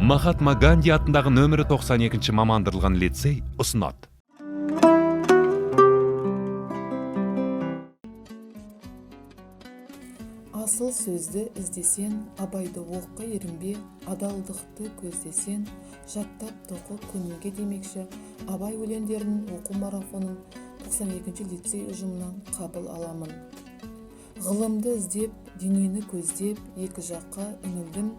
Махатма Ганди атындағы нөмірі 92 мамандырылған лицей ұсынады. Асыл сөзді іздесең, Абайды оқы, ерінбе, адалдықты көздесең, жаттап тоқы көңілге демекші, Абай өлеңдерінің оқу марафонын 92 лицей ұжымынан қабыл аламын. Ғылымды іздеп, дүниені көздеп, екі жаққа үңілдім.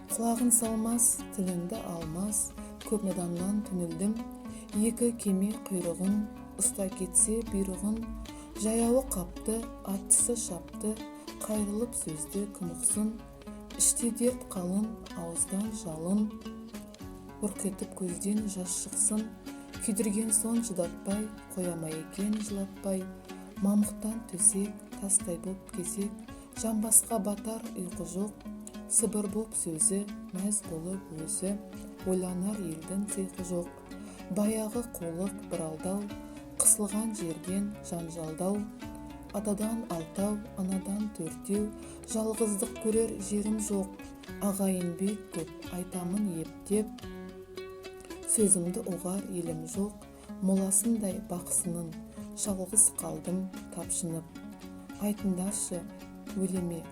Құлағын салмас, тіліңді алмас, көп наданнан түңілдім. Екі кеме құйрығын, ұста кетсе бұйрығын, жаяуы қапты, аттысы шапты, қайырылып сөзді кім ұқсын? Іште дерт қалың, ауыздан жалын, бұрқ етіп көзден жас шықсын. Күйдірген соң шыдатпай, қоя ма екен жылатпай? Мамықтан төсек, тастай боп кесек, жамбасқа батар ұйқы жоқ. Сыбыр боп сөзі, мәз болып өзі, ойланар елдің сиқы жоқ. Баяғы қулық бір алдау, қысылған жерден жанжалдау. Атадан алтау, анадан төртеу, жалғыздық көрер жерім жоқ. Ағайын бек көп, айтамын ептеп, сөзімді ұғар елім жоқ. Моласындай бақсының, жалғыз қалдым тапшынып. Айтыңдаршы, өлеме